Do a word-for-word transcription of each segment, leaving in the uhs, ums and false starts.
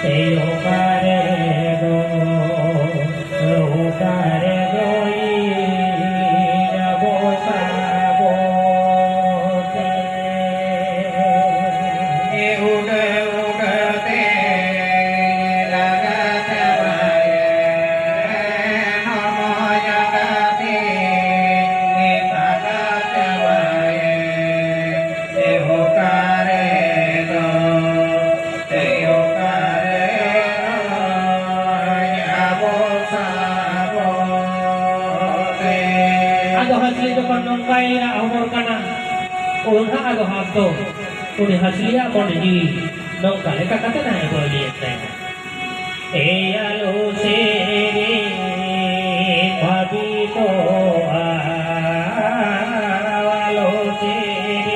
ᱮᱭ ᱚᱠᱟᱨᱮ ᱫᱚ, ᱚᱠᱟᱨᱮ ᱫᱚ ᱤᱧ ᱟᱵᱚ ᱥᱟᱵᱚ ᱛᱮ᱾ ᱮ ᱩᱰᱟᱹᱣ ᱩᱰᱟᱹᱣ ᱛᱮ ᱞᱟᱜᱟ ᱪᱟᱵᱟᱭᱮᱱ, ᱦᱚᱢᱚ ᱡᱟᱸᱜᱟ ᱛᱮ ᱞᱟᱜᱟ ᱪᱟᱵᱟᱭᱮᱱ᱾ ᱮ ᱚᱠᱟᱨᱮ ᱫᱚ, ᱮ ᱚᱠᱟᱨᱮ ᱫᱚ, ᱟᱵᱚ ᱥᱟᱵᱚ ᱛᱮ᱾ ᱟᱫᱚ ᱦᱟᱸᱥᱞᱤ ᱡᱚᱠᱷᱚᱱ ᱱᱚᱝᱠᱟᱭ ᱨᱟᱜ ᱦᱚᱢᱚᱨ ᱠᱟᱱᱟ, ᱩᱱ ᱦᱟᱸᱜ ᱟᱫᱚ ᱦᱟᱸᱜ ᱫᱚ ᱩᱱᱤ ᱦᱟᱸᱥᱞᱤᱭᱟᱜ ᱢᱚᱱᱮ ᱡᱤᱣᱤ ᱱᱚᱝᱠᱟ ᱞᱮᱠᱟ ᱠᱟᱛᱮ ᱱᱟᱦᱟᱜ ᱮ ᱵᱟᱹᱣᱞᱤᱭᱮᱫ ᱛᱟᱭᱟ᱾ ᱮᱭ ᱟᱞᱚ ᱥᱮᱨᱮᱧ ᱵᱷᱟᱹᱵᱤᱛᱚᱜᱼᱟ, ᱟᱞᱚ ᱥᱮᱨᱮᱧ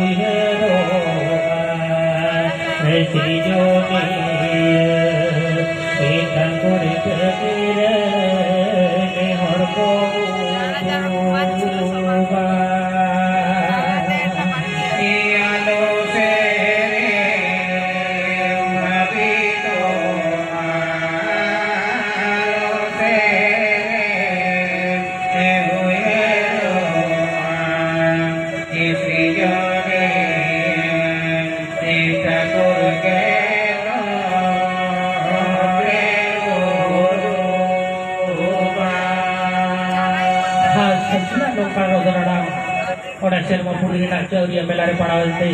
ᱩᱭᱦᱟᱹᱨᱚᱜᱼᱟ, ᱥᱤᱨᱡᱚᱱᱤᱭᱟᱹ ᱮ ᱴᱷᱟᱹᱠᱩᱨ ᱠᱟᱹᱢᱤ ᱨᱮ ᱱᱮᱦᱚᱨ ᱠᱚ ᱩᱫᱩᱜᱟ᱾ ᱮ ᱟᱞᱚ ᱥᱮᱨᱮᱧ ᱵᱷᱟᱹᱵᱤᱛᱚᱜᱼᱟ, ᱟᱞᱚ ᱥᱮᱨᱮᱧ ᱩᱭᱦᱟᱹᱨᱚᱜᱼᱟ, ᱥᱤᱨᱡᱚᱱᱤᱭᱟᱹ ᱮ ᱴᱷᱟᱹᱠᱩᱨ ᱜᱮ ᱱᱚᱰᱮ ᱩᱨᱩᱢᱟ᱾ ᱟᱨ ᱥᱟᱹᱠᱷᱤᱭᱟᱜ ᱱᱚᱝᱠᱟ ᱨᱚᱲ ᱨᱟᱲᱟᱝ ᱚᱱᱟ ᱥᱮᱨᱢᱟ ᱯᱩᱨᱤ ᱨᱮᱱᱟᱜ ᱪᱟᱹᱣᱨᱤᱭᱟᱹ ᱢᱮᱞᱟ ᱨᱮ ᱯᱟᱲᱟᱣ ᱮᱱᱛᱮ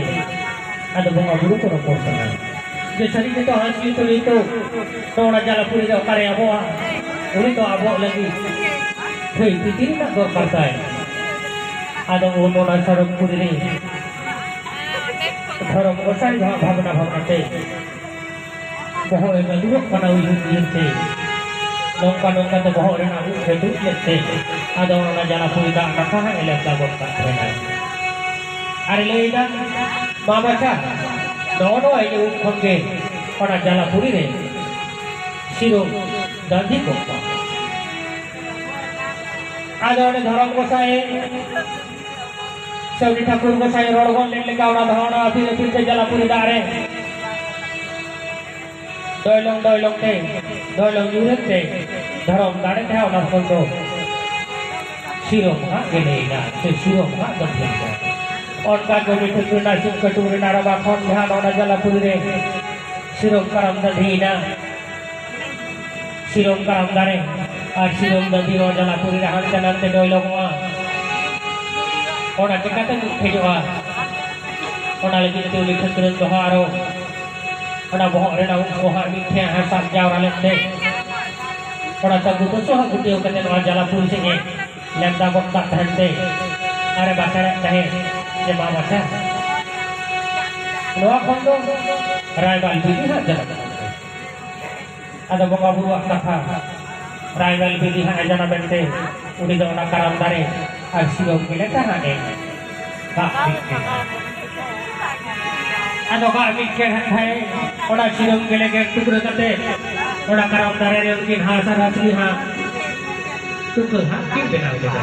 ᱟᱫᱚ ᱵᱚᱸᱜᱟ ᱵᱩᱨᱩ ᱠᱚ ᱨᱚᱯᱚᱲ ᱠᱟᱱᱟ ᱡᱮ ᱥᱟᱹᱨᱤ ᱜᱮᱛᱚ ᱦᱟᱸᱥᱞᱤ ᱛᱚ ᱱᱤᱛᱚᱜ ᱫᱚ ᱚᱱᱟ ᱡᱟᱞᱟᱯᱩᱨᱤ ᱨᱮ ᱚᱠᱟᱨᱮ ᱟᱵᱚᱜᱼᱟ? ᱩᱱᱤ ᱫᱚ ᱟᱵᱚᱜ ᱞᱟᱹᱜᱤᱫ ᱦᱟᱹᱭ ᱯᱤᱛᱤ ᱨᱮᱱᱟᱜ ᱫᱚᱨᱠᱟᱨ ᱛᱟᱭ᱾ ᱟᱫᱚ ᱩᱱ ᱚᱱᱟ ᱥᱚᱲᱚᱠ ᱯᱩᱨᱤ ᱨᱮ ᱫᱷᱚᱨᱚᱢ ᱜᱚᱸᱥᱟᱭ ᱫᱚ ᱦᱟᱸᱜ ᱵᱷᱟᱵᱽᱱᱟ ᱵᱷᱟᱵᱽᱱᱟ ᱛᱮ ᱵᱚᱦᱚᱜ ᱮ ᱜᱟᱹᱫᱩᱨᱚᱜ ᱠᱟᱱᱟ ᱩᱭᱦᱟᱹᱨ ᱩᱭᱦᱟᱹᱨ ᱛᱮ᱾ ᱱᱚᱝᱠᱟ ᱱᱚᱝᱠᱟ ᱛᱮ ᱵᱚᱦᱚᱜ ᱨᱮᱱᱟᱜ ᱩᱵ ᱮ ᱫᱩᱜ ᱞᱮᱫ ᱛᱮ ᱟᱫᱚ ᱚᱱᱟ ᱡᱟᱞᱟᱯᱩᱨᱤ ᱫᱟᱜ ᱠᱟᱴᱟ ᱦᱟᱸᱜ ᱮ ᱞᱮᱯᱫᱟ ᱜᱚᱫ ᱠᱟᱜ ᱛᱟᱦᱮᱱᱟ᱾ ᱟᱨ ᱮ ᱞᱟᱹᱭᱫᱟ, "ᱢᱟ ᱵᱟᱪᱷᱟ, ᱱᱚᱜᱼᱚ ᱱᱚᱣᱟ ᱤᱧᱟᱹᱜ ᱩᱵ ᱠᱷᱚᱱ ᱜᱮ ᱚᱱᱟ ᱡᱟᱞᱟᱯᱩᱨᱤ ᱨᱮ ᱥᱤᱨᱚᱢ ᱫᱟᱸᱫᱷᱤ ᱠᱚᱜ ᱢᱟ᱾" ᱟᱫᱚ ᱚᱸᱰᱮ ᱫᱷᱚᱨᱚᱢ ᱜᱚᱸᱥᱟᱭ ᱥᱮ ᱩᱱᱤ ᱴᱷᱟᱹᱠᱩᱨ ᱜᱚᱸᱥᱟᱭ ᱨᱚᱲ ᱜᱚᱫ ᱞᱮᱫ ᱞᱮᱠᱟ ᱚᱱᱟ ᱫᱚ ᱚᱱᱟ ᱟᱹᱯᱤᱞ ᱟᱹᱯᱤᱞ ᱛᱮ ᱡᱟᱞᱟᱯᱩᱨᱤ ᱫᱟᱜ ᱨᱮ ᱰᱚᱭᱞᱚᱝ ᱰᱚᱭᱞᱚᱝ ᱛᱮ, ᱰᱚᱭᱞᱚᱝ ᱧᱩᱨᱮᱱ ᱛᱮ, ᱫᱷᱚᱨᱚᱢ ᱫᱟᱲᱮ ᱛᱮ ᱚᱱᱟ ᱠᱷᱚᱱ ᱫᱚ ᱥᱤᱨᱚᱢ ᱦᱟᱸᱜ ᱜᱮᱞᱮᱭᱮᱱᱟ, ᱥᱮ ᱥᱤᱨᱚᱢ ᱦᱟᱸᱜ ᱫᱚ ᱰᱷᱮᱨ ᱮᱱᱟ᱾ ᱚᱱᱠᱟ ᱜᱮ ᱢᱤᱫᱴᱮᱱ ᱨᱮᱱᱟᱜ ᱥᱤᱢ ᱠᱟᱹᱴᱩᱵ ᱨᱮᱱᱟᱜ ᱨᱟᱵᱟ ᱠᱷᱚᱱ ᱡᱟᱦᱟᱸ ᱱᱚᱰᱮ ᱡᱟᱞᱟᱯᱩᱨᱤ ᱨᱮ ᱥᱤᱨᱚᱢ ᱠᱟᱨᱟᱢ ᱫᱟᱹᱫᱷᱤᱭᱮᱱᱟ, ᱥᱤᱨᱚᱢ ᱠᱟᱨᱟᱢ ᱫᱟᱨᱮ ᱟᱨ ᱥᱤᱨᱚᱢ ᱫᱟᱹᱫᱷᱤ ᱱᱚᱣᱟ ᱡᱟᱞᱟᱯᱩᱨᱤ ᱨᱮ ᱦᱟᱱᱛᱮ ᱱᱟᱛᱮ ᱰᱚᱭᱞᱚᱜᱚᱜᱼᱟ᱾ ᱚᱱᱟ ᱪᱤᱠᱟᱹᱛᱮ ᱢᱤᱫᱴᱷᱮᱡᱚᱜᱼᱟ? ᱚᱱᱟ ᱞᱟᱹᱜᱤᱫ ᱛᱮ ᱩᱱᱤ ᱴᱷᱟᱹᱠᱨᱟᱹᱱ ᱫᱚ ᱦᱟᱸᱜ ᱟᱨᱚ ᱚᱱᱟ ᱵᱚᱦᱚᱜ ᱨᱮᱱᱟᱜ ᱩᱵ ᱠᱚ ᱦᱟᱸᱜ ᱢᱤᱫ ᱴᱷᱮᱱ ᱦᱟᱸᱜ ᱥᱟᱵ ᱡᱟᱣᱨᱟ ᱞᱮᱱ ᱛᱮ, ᱚᱱᱟ ᱛᱟᱹᱜᱩ ᱫᱚ ᱥᱚᱦᱚ ᱜᱩᱴᱤᱭᱟᱹᱣ ᱠᱟᱛᱮ ᱱᱚᱣᱟ ᱡᱟᱞᱟᱯᱩᱨᱤ ᱥᱮᱫ ᱮ ᱞᱮᱱᱫᱟ ᱜᱚᱫ ᱠᱟᱜ ᱛᱟᱦᱮᱱ ᱛᱮ, ᱟᱨᱮ ᱵᱟᱠᱷᱮᱲᱮᱫ ᱛᱟᱦᱮᱸᱫ ᱡᱮ, "ᱢᱟ ᱵᱟᱪᱷᱟ, ᱱᱚᱣᱟ ᱠᱷᱚᱱ ᱫᱚ ᱨᱟᱭᱵᱟᱞ ᱵᱤᱞᱤ ᱦᱟᱸᱜ ᱡᱟᱱᱟᱢᱚᱜ ᱠᱟᱱᱟ᱾" ᱟᱫᱚ ᱵᱚᱸᱜᱟ ᱵᱩᱨᱩᱣᱟᱜ ᱠᱟᱛᱷᱟ, ᱨᱟᱭᱵᱟᱞ ᱵᱤᱞᱤ ᱦᱟᱸᱜ ᱮ ᱡᱟᱱᱟᱢᱮᱱ ᱛᱮ, ᱩᱱᱤ ᱫᱚ ᱚᱱᱟ ᱠᱟᱨᱟᱢ ᱫᱟᱨᱮ ᱟᱨ ᱥᱤᱨᱚᱢ ᱜᱮᱞᱮ ᱛᱟᱦᱮᱸ ᱮ ᱫᱟᱜ ᱢᱤᱫ ᱠᱮᱫᱟ᱾ ᱟᱫᱚ ᱫᱟᱜ ᱢᱤᱫ ᱠᱮᱫ ᱠᱷᱟᱡ, ᱚᱱᱟ ᱥᱤᱨᱚᱢ ᱜᱮᱞᱮ ᱜᱮᱫ ᱴᱩᱠᱨᱟᱹ ᱠᱟᱛᱮ, ᱚᱱᱟ ᱠᱟᱨᱟᱢ ᱫᱟᱨᱮ ᱨᱮ ᱩᱱᱠᱤᱱ ᱦᱟᱸᱥ ᱟᱨ ᱦᱟᱸᱥᱞᱤ ᱦᱟᱸᱜ ᱛᱩᱠᱟᱹ ᱦᱟᱸᱜ ᱠᱤᱱ ᱵᱮᱱᱟᱣ ᱠᱮᱫᱟ᱾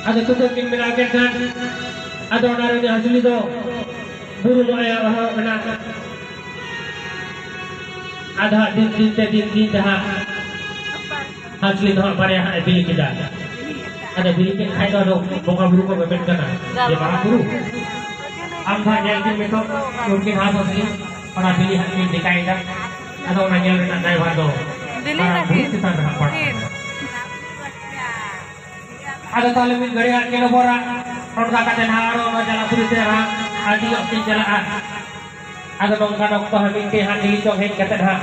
ᱟᱫᱚ ᱛᱩᱠᱟᱹ ᱠᱤᱱ ᱵᱮᱱᱟᱣ ᱠᱮᱫ ᱠᱷᱟᱱ, ᱟᱫᱚ ᱚᱱᱟ ᱨᱮ ᱩᱱᱤ ᱦᱟᱸᱥᱞᱤ ᱫᱚ ᱵᱩᱨᱩ ᱱᱚᱜᱼᱚᱭ ᱮᱦᱚᱵ ᱮᱱᱟ᱾ ᱟᱫᱚ ᱦᱟᱸᱜ ᱫᱤᱱ ᱫᱤᱱ ᱛᱮ, ᱫᱤᱱ ᱫᱤᱱ ᱛᱮ ᱦᱟᱸᱜ ᱦᱟᱸᱥᱞᱤ ᱫᱚ ᱦᱟᱸᱜ ᱵᱟᱨᱭᱟ ᱦᱟᱸᱜ ᱮ ᱵᱤᱞᱤ ᱠᱮᱫᱟ᱾ ᱟᱫᱚ ᱵᱤᱞᱤ ᱠᱮᱫ ᱠᱷᱟᱡ ᱫᱚ ᱟᱫᱚ ᱵᱚᱸᱜᱟ ᱵᱩᱨᱩ ᱠᱚ ᱢᱮᱢᱮᱱ ᱠᱟᱱᱟ ᱡᱮ, "ᱢᱟᱨᱟᱝ ᱵᱩᱨᱩ, ᱟᱢ ᱫᱚ ᱦᱟᱸᱜ ᱧᱮᱞ ᱠᱤᱱ ᱱᱤᱛᱚᱜ ᱩᱱᱠᱤᱱ ᱦᱟᱸᱥ ᱦᱟᱸᱥᱞᱤ ᱚᱱᱟ ᱵᱤᱞᱤ ᱦᱟᱸᱜ ᱠᱤᱱ ᱰᱮᱠᱟᱭᱮᱫᱟ᱾ ᱟᱫᱚ ᱚᱱᱟ ᱧᱮᱞ ᱨᱮᱱᱟᱜ ᱫᱟᱭᱵᱷᱟᱨ ᱫᱚ ᱵᱤᱞᱤ ᱢᱟᱨᱟᱝ ᱵᱩᱨᱩ ᱛᱟᱹᱠᱤᱱ᱾ ᱪᱮᱛᱟᱱ ᱨᱮ ᱦᱟᱸᱜ ᱯᱟᱲᱟᱜ ᱠᱟᱱᱟ᱾" ᱟᱫᱚ ᱛᱟᱦᱞᱮ ᱢᱤᱫ ᱜᱷᱟᱹᱲᱤ ᱦᱟᱸᱜ ᱠᱤᱱ ᱚᱵᱚᱨᱟ, ᱚᱱᱠᱟ ᱠᱟᱛᱮ ᱦᱟᱸᱜ ᱟᱨᱚ ᱚᱱᱟ ᱡᱟᱞᱟᱯᱩᱨᱤ ᱛᱮ ᱦᱟᱸᱜ ᱟᱹᱰᱤ ᱚᱠᱛᱮ ᱪᱟᱞᱟᱜᱼᱟ᱾ ᱟᱫᱚ ᱱᱚᱝᱠᱟᱱ ᱚᱠᱛᱚ ᱦᱟᱸᱜ ᱢᱤᱫᱴᱮᱡ ᱦᱟᱸᱜ ᱦᱤᱞᱤ ᱪᱚᱝ ᱦᱮᱡ ᱠᱟᱛᱮ ᱦᱟᱸᱜ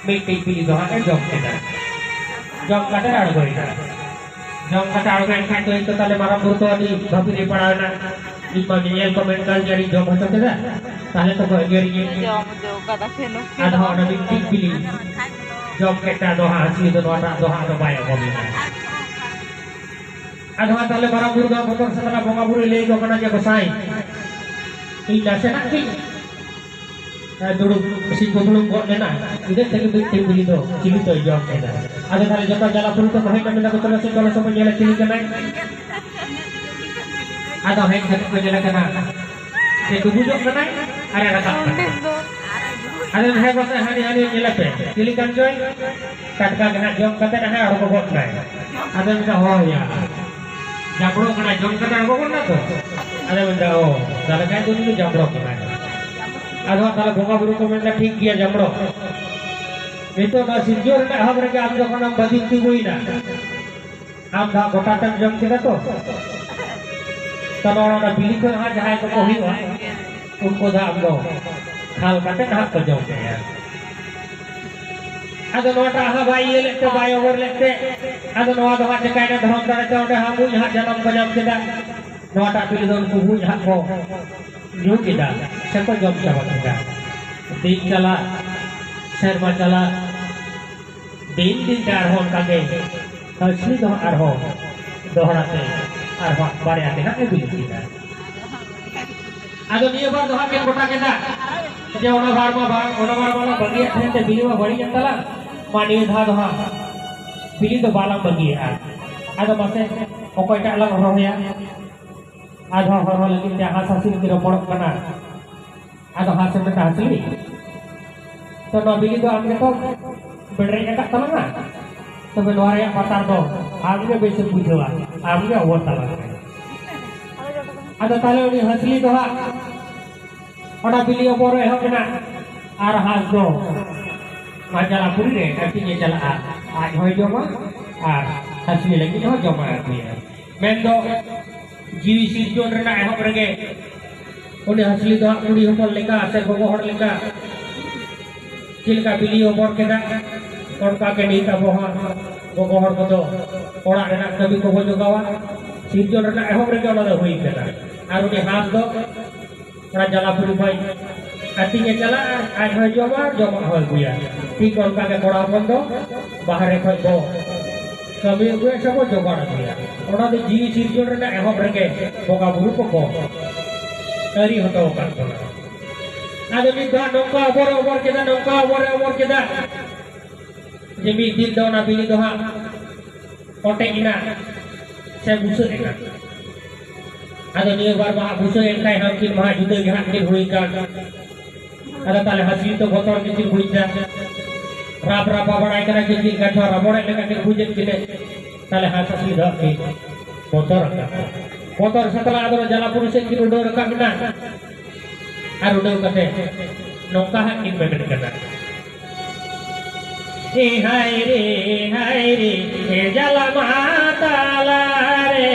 ᱢᱤᱫᱴᱤᱡ ᱵᱤᱞᱤ ᱫᱚ ᱦᱟᱸᱜ ᱮ ᱡᱚᱢ ᱠᱮᱫᱟ᱾ ᱡᱚᱢ ᱠᱟᱛᱮ ᱟᱬᱜᱚᱭᱮᱱᱟ᱾ ᱡᱚᱢ ᱠᱟᱛᱮ ᱟᱬᱜᱚᱭᱮᱱ ᱠᱷᱟᱡ ᱫᱚ ᱤᱧ ᱫᱚ ᱛᱟᱦᱞᱮ ᱢᱟᱨᱟᱝ ᱵᱩᱨᱩ ᱫᱚ ᱟᱹᱰᱤ ᱵᱷᱟᱹᱵᱤ ᱨᱮ ᱯᱟᱲᱟᱣ ᱮᱱᱟ᱾ ᱤᱧ ᱢᱟ ᱧᱮᱧᱮᱞ ᱠᱚ ᱢᱮᱱ ᱠᱟᱱ ᱡᱮ ᱟᱹᱰᱤ ᱡᱚᱢ ᱦᱚᱪᱚ ᱠᱮᱫᱟ, ᱛᱟᱦᱞᱮ ᱛᱚᱠᱚ ᱮᱜᱮᱨᱤᱧᱟᱹ᱾ ᱡᱚᱢ ᱦᱚᱪᱚ ᱠᱟᱫᱟ ᱯᱮ ᱱᱩᱠᱤᱱ ᱟᱫᱚ ᱫᱚ᱾ ᱚᱱᱟ ᱢᱤᱫᱴᱤᱡ ᱵᱤᱞᱤ ᱡᱚᱢ ᱠᱮᱫ ᱛᱮ ᱟᱫᱚ ᱦᱟᱸᱜ ᱦᱟᱹᱥᱩᱭᱮ ᱫᱚ ᱱᱚᱣᱟᱴᱟᱜ ᱫᱚ ᱦᱟᱸᱜ ᱟᱫᱚ ᱵᱟᱭ ᱚᱢᱚᱱ ᱞᱮᱱᱟ᱾ ᱟᱫᱚ ᱦᱟᱸᱜ ᱛᱟᱦᱞᱮ ᱢᱟᱨᱟᱝ ᱵᱩᱨᱩ ᱫᱚ ᱵᱚᱛᱚᱨ ᱥᱟᱛᱞᱟ ᱵᱚᱸᱜᱟ ᱵᱩᱨᱩᱭ ᱞᱟᱹᱭ ᱟᱠᱚ ᱠᱟᱱᱟ ᱡᱮ, "ᱜᱚᱸᱥᱟᱭ, ᱤᱧ ᱱᱟᱥᱮᱱᱟᱜ ᱜᱤᱧ, ᱮ, ᱫᱩᱲᱩᱵ, ᱥᱤ ᱠᱚ ᱫᱩᱲᱩᱵ ᱜᱚᱫ ᱞᱮᱱᱟ, ᱤᱱᱟᱹ ᱛᱮᱜᱮ ᱢᱤᱫᱴᱮᱱ ᱵᱤᱞᱤ ᱫᱚ ᱪᱤᱞᱤ ᱫᱚᱭ ᱡᱚᱢ ᱠᱮᱫᱟ?" ᱟᱫᱚ ᱛᱟᱦᱞᱮ ᱡᱚᱛᱚ ᱡᱟᱞᱟᱯᱩᱨᱤ ᱠᱚ ᱦᱮᱡ ᱮᱱᱟ, ᱢᱮᱱᱫᱟ ᱠᱚ, "ᱪᱚᱞᱚ ᱥᱮ, ᱪᱚᱞᱚ ᱥᱮ ᱵᱚᱱ ᱧᱮᱞᱟ ᱪᱤᱞᱤ ᱠᱟᱱᱟᱭ?" ᱟᱫᱚ ᱦᱮᱡ ᱠᱟᱛᱮ ᱠᱚ ᱧᱮᱞᱮ ᱠᱟᱱᱟ ᱥᱮ ᱰᱩᱵᱩᱡᱚᱜ ᱠᱟᱱᱟᱭ ᱟᱨᱮ ᱨᱟᱠᱟᱵ ᱠᱟᱱᱟ᱾ ᱯᱚᱱᱰᱤᱛ ᱫᱚ ᱟᱫᱚ ᱦᱮᱸ ᱜᱚᱥᱟᱸᱭ, ᱦᱟᱹᱱᱤ ᱦᱟᱹᱱᱤ ᱧᱮᱞᱮᱯᱮ, ᱪᱤᱞᱤ ᱠᱟᱱ ᱪᱚᱭ? ᱴᱟᱴᱠᱟ ᱜᱮ ᱦᱟᱸᱜ ᱡᱚᱢ ᱠᱟᱛᱮ ᱦᱟᱸᱜ ᱟᱬᱜᱚ ᱜᱚᱫ ᱱᱟᱭ᱾ ᱟᱫᱚ ᱢᱮᱱᱫᱟ, ᱦᱳᱭ ᱭᱟ, ᱡᱟᱢᱵᱽᱲᱳ ᱠᱟᱱᱟᱭ, ᱡᱚᱢ ᱠᱟᱛᱮ ᱟᱬᱜᱚ ᱜᱚᱫ ᱱᱟ ᱛᱚ᱾ ᱟᱫᱚ ᱢᱮᱱᱫᱟ, ᱚ, ᱛᱟᱦᱞᱮ ᱠᱷᱟᱱ ᱫᱚ ᱩᱱᱤ ᱫᱚ ᱡᱟᱢᱵᱽᱲᱳ ᱠᱟᱱᱟᱭ᱾ ᱟᱫᱚ ᱦᱟᱸᱜ ᱛᱟᱦᱞᱮ ᱵᱚᱸᱜᱟ ᱵᱩᱨᱩ ᱠᱚ ᱢᱮᱱᱫᱟ, ᱴᱷᱤᱠ ᱜᱮᱭᱟ ᱡᱟᱢᱵᱽᱲᱳ, ᱱᱤᱛᱚᱜ ᱱᱚᱣᱟ ᱥᱤᱨᱡᱚᱱ ᱨᱮᱱᱟᱜ ᱮᱦᱚᱵ ᱨᱮᱜᱮ ᱟᱢ ᱡᱚᱠᱷᱚᱱᱮᱢ ᱵᱟᱹᱫᱤᱢ ᱛᱤᱸᱜᱩᱭᱮᱱᱟ, ᱟᱢ ᱫᱚ ᱦᱟᱸᱜ ᱜᱚᱴᱟ ᱛᱮᱢ ᱡᱚᱢ ᱠᱮᱫᱟ ᱛᱚ᱾ ᱛᱟᱦᱞᱮ ᱚᱱᱟ ᱵᱤᱞᱤ ᱠᱷᱚᱱ ᱦᱟᱸᱜ ᱡᱟᱦᱟᱸᱭ ᱠᱚᱠᱚ ᱦᱩᱭᱩᱜᱼᱟ, ᱩᱱᱠᱩ ᱫᱚ ᱟᱢ ᱫᱚ ᱠᱷᱟᱞ ᱠᱟᱛᱮ ᱦᱟᱸᱜ ᱠᱚ ᱡᱚᱢ ᱢᱮᱭᱟ᱾ ᱟᱫᱚ ᱱᱚᱣᱟᱴᱟᱜ ᱦᱟᱸᱜ ᱵᱟᱭ ᱤᱭᱟᱹ ᱞᱮᱫ ᱛᱮ, ᱵᱟᱭ ᱚᱵᱚᱨ ᱞᱮᱫ ᱛᱮ, ᱟᱫᱚ ᱱᱚᱣᱟ ᱫᱚ ᱦᱟᱸᱜ ᱪᱤᱠᱟᱭᱱᱟ, ᱫᱷᱚᱨᱚᱢ ᱫᱟᱲᱮ ᱛᱮ ᱚᱸᱰᱮ ᱦᱟᱸᱜ ᱢᱩᱸᱡ ᱦᱟᱸᱜ ᱡᱟᱱᱟᱢ ᱠᱚ ᱧᱟᱢ ᱠᱮᱫᱟ᱾ ᱱᱚᱣᱟᱴᱟᱜ ᱵᱤᱞᱤ ᱫᱚ ᱩᱱᱠᱩ ᱢᱩᱸᱡ ᱦᱟᱸᱜ ᱠᱚ ᱧᱩ ᱠᱮᱫᱟ, ᱥᱮᱠᱚ ᱡᱚᱢ ᱪᱟᱵᱟ ᱠᱮᱫᱟ᱾ ᱫᱤᱱ ᱪᱟᱞᱟᱜ, ᱥᱮᱨᱢᱟ ᱪᱟᱞᱟᱜ, ᱫᱤᱱ ᱫᱤᱱ ᱛᱮ ᱟᱨᱦᱚᱸ ᱚᱱᱠᱟ ᱜᱮ ᱦᱟᱹᱥᱞᱤ ᱫᱚ ᱟᱨᱦᱚᱸ ᱫᱚᱦᱲᱟ ᱛᱮ ᱟᱨᱦᱚᱸ ᱵᱟᱨᱭᱟ ᱛᱮ ᱦᱟᱸᱜ ᱮ ᱵᱤᱞᱤ ᱠᱮᱫᱟ᱾ ᱟᱫᱚ ᱱᱤᱭᱟᱹ ᱵᱟᱨ ᱫᱚ ᱦᱟᱸᱜ ᱠᱤᱱ ᱜᱚᱴᱟ ᱠᱮᱫᱟ ᱡᱮ ᱚᱱᱟ ᱵᱟᱨ ᱢᱟ ᱵᱟᱝ, ᱚᱱᱟ ᱵᱟᱨ ᱢᱟ ᱞᱟᱝ ᱵᱟᱹᱜᱤᱭᱟᱜ ᱛᱟᱦᱮᱸ ᱛᱮ ᱵᱤᱞᱤ ᱢᱟ ᱵᱟᱹᱲᱤᱡ ᱮᱱ ᱛᱟᱞᱟᱝ, ᱢᱟ ᱱᱤᱭᱟᱹ ᱫᱷᱟᱣ ᱫᱚ ᱦᱟᱸᱜ ᱵᱤᱞᱤ ᱫᱚ ᱵᱟᱞᱟᱝ ᱵᱟᱹᱜᱤᱭᱟᱜᱼᱟ᱾ ᱟᱫᱚ ᱢᱟᱥᱮ ᱚᱠᱚᱭᱴᱟᱜ ᱞᱟᱝ ᱦᱚᱨᱦᱚᱭᱟ? ᱟᱫᱚ ᱦᱚᱨᱦᱚ ᱞᱟᱹᱜᱤᱫ ᱛᱮ ᱦᱟᱸᱥ ᱦᱟᱸᱥᱞᱤ ᱠᱤᱱ ᱨᱚᱯᱚᱲᱚᱜ ᱠᱟᱱᱟ᱾ ᱟᱫᱚ ᱦᱟᱸᱥ ᱮ ᱢᱮᱛᱟ, ᱦᱟᱸᱥᱞᱤ, ᱛᱚ ᱱᱚᱣᱟ ᱵᱤᱞᱤ ᱫᱚ ᱟᱢ ᱜᱮᱛᱚ ᱵᱮᱲᱨᱮᱡ ᱟᱠᱟᱫ ᱛᱟᱞᱟᱝᱟ, ᱛᱚᱵᱮ ᱱᱚᱣᱟ ᱨᱮᱭᱟᱜ ᱯᱟᱛᱟᱨ ᱫᱚ ᱟᱢ ᱜᱮ ᱵᱮᱥᱮᱢ ᱵᱩᱡᱷᱟᱹᱣᱟ, ᱟᱢ ᱜᱮ ᱚᱵᱚᱨ ᱛᱟᱞᱟᱝ ᱢᱮ᱾ ᱟᱫᱚ ᱛᱟᱦᱞᱮ ᱩᱱᱤ ᱦᱟᱸᱥᱞᱤ ᱫᱚ ᱦᱟᱸᱜ ᱚᱱᱟ ᱵᱤᱞᱤ ᱚᱵᱚᱨ ᱮᱦᱚᱵ ᱮᱱᱟ, ᱟᱨ ᱦᱟᱸᱥ ᱫᱚ ᱢᱟᱪᱟᱞᱟ ᱯᱩᱨᱤ ᱨᱮ ᱟᱹᱛᱤᱧᱮ ᱪᱟᱞᱟᱜᱼᱟ, ᱟᱡ ᱦᱚᱸᱭ ᱡᱚᱢᱟ ᱟᱨ ᱦᱟᱸᱥᱞᱤ ᱞᱟᱹᱜᱤᱫ ᱦᱚᱸ ᱡᱚᱢᱟᱜ ᱮ ᱟᱹᱜᱩᱭᱟ᱾ ᱢᱮᱱᱫᱚ ᱡᱤᱣᱤ ᱥᱤᱨᱡᱚᱱ ᱨᱮᱱᱟᱜ ᱮᱦᱚᱵ ᱨᱮᱜᱮ ᱩᱱᱤ ᱦᱟᱸᱥᱞᱤ ᱫᱚ ᱦᱟᱸᱜ ᱠᱩᱲᱤ ᱦᱚᱯᱚᱱ ᱞᱮᱠᱟ ᱥᱮ ᱜᱚᱜᱚ ᱦᱚᱲ ᱞᱮᱠᱟ ᱪᱮᱫ ᱞᱮᱠᱟ ᱵᱤᱞᱤ ᱚᱵᱚᱨ ᱠᱮᱫᱟ, ᱚᱱᱠᱟ ᱜᱮ ᱱᱤᱛ ᱟᱵᱚ ᱦᱚᱸ ᱜᱚᱜᱚ ᱦᱚᱲ ᱠᱚᱫᱚ ᱚᱲᱟᱜ ᱨᱮᱱᱟᱜ ᱠᱟᱹᱢᱤ ᱠᱚᱵᱚ ᱡᱚᱜᱟᱣᱟ᱾ ᱥᱤᱨᱡᱚᱱ ᱨᱮᱱᱟᱜ ᱮᱦᱚᱵ ᱨᱮᱜᱮ ᱚᱱᱟ ᱫᱚ ᱦᱩᱭ ᱠᱟᱱᱟ᱾ ᱟᱨ ᱩᱱᱤ ᱦᱟᱸᱥ ᱫᱚ ᱚᱱᱟ ᱡᱟᱞᱟᱯᱩᱨᱤ ᱠᱷᱚᱱ ᱟᱹᱛᱤᱧᱮ ᱪᱟᱞᱟᱜᱼᱟ, ᱟᱡ ᱦᱚᱸᱭ ᱡᱚᱢᱟ, ᱡᱚᱢᱟᱜ ᱦᱚᱸᱭ ᱟᱹᱜᱩᱭᱟ᱾ ᱴᱷᱤᱠ ᱚᱱᱠᱟ ᱜᱮ ᱠᱚᱲᱟ ᱦᱚᱯᱚᱱ ᱫᱚ ᱵᱟᱦᱨᱮ ᱠᱷᱚᱱ ᱵᱚ ᱠᱟᱹᱢᱤ ᱟᱹᱜᱩᱭᱟ ᱥᱮ ᱵᱚ ᱡᱚᱜᱟᱲ ᱟᱹᱜᱩᱭᱟ᱾ ᱚᱱᱟ ᱫᱚ ᱡᱤᱣᱤ ᱥᱤᱨᱡᱚᱱ ᱨᱮᱱᱟᱜ ᱮᱦᱚᱵ ᱨᱮᱜᱮ ᱵᱚᱸᱜᱟ ᱵᱩᱨᱩ ᱠᱚᱠᱚ ᱟᱹᱨᱤ ᱦᱚᱴᱚ ᱟᱠᱟᱫ ᱵᱚᱱᱟ᱾ ᱟᱫᱚ ᱢᱤᱫ ᱫᱷᱟᱣ ᱱᱚᱝᱠᱟ ᱚᱵᱚᱨ ᱮ ᱚᱵᱚᱨ ᱠᱮᱫᱟ, ᱱᱚᱝᱠᱟ ᱚᱵᱚᱨ ᱮ ᱚᱵᱚᱨ ᱠᱮᱫᱟ ᱡᱮ ᱢᱤᱫ ᱫᱤᱱ ᱫᱚ ᱚᱱᱟ ᱵᱤᱞᱤ ᱫᱚ ᱦᱟᱸᱜ ᱚᱴᱮᱡ ᱮᱱᱟ ᱥᱮ ᱵᱩᱥᱟᱹᱜ ᱮᱱᱟ᱾ ᱟᱫᱚ ᱱᱤᱭᱟᱹ ᱵᱟᱨ ᱢᱟ ᱦᱟᱸᱜ ᱵᱩᱥᱟᱹᱜ ᱮᱱ ᱠᱷᱟᱡ ᱦᱟᱸᱜ ᱩᱱᱠᱤᱱ ᱢᱟ ᱦᱟᱸᱜ ᱡᱩᱫᱟᱹ ᱜᱮ ᱦᱟᱸᱜ ᱠᱤᱱ ᱦᱩᱭ ᱠᱟᱱ᱾ ᱟᱫᱚ ᱛᱟᱦᱞᱮ ᱦᱟᱹᱥᱞᱤ ᱫᱚ ᱵᱚᱛᱚᱨ ᱜᱮᱠᱤᱱ ᱵᱩᱡᱽ ᱮᱫᱟ᱾ ᱨᱟᱯ ᱨᱟᱯᱟ ᱵᱟᱲᱟᱭ ᱠᱟᱱᱟ ᱠᱤᱱ, ᱪᱮᱫ ᱞᱮᱠᱟ ᱪᱚ ᱨᱟᱵᱚᱲᱮᱫ ᱞᱮᱠᱟ ᱠᱤᱱ ᱵᱩᱡᱮᱫ ᱠᱤᱱᱟᱹ᱾ ᱛᱟᱦᱞᱮ ᱦᱟᱸᱥ ᱦᱟᱹᱥᱞᱤ ᱫᱚ ᱠᱤᱱ ᱵᱚᱛᱚᱨ ᱟᱠᱟᱱᱟ᱾ ᱵᱚᱛᱚᱨ ᱥᱟᱛᱞᱟ ᱟᱫᱚ ᱡᱟᱞᱟᱯᱩᱨᱤ ᱥᱮᱫ ᱠᱤᱱ ᱩᱰᱟᱹᱣ ᱨᱟᱠᱟᱵ ᱮᱱᱟ᱾ ᱟᱨ ᱩᱰᱟᱹᱣ ᱠᱟᱛᱮ ᱱᱚᱝᱠᱟ ᱦᱟᱸᱜ ᱠᱤᱱ ᱢᱮᱢᱮᱱ ᱠᱟᱱᱟ, "ᱮ ᱦᱟᱭ ᱨᱮ, ᱦᱟᱭ ᱨᱮ, ᱮ ᱡᱟᱞᱟ ᱢᱟ ᱛᱟᱞᱟ ᱨᱮ,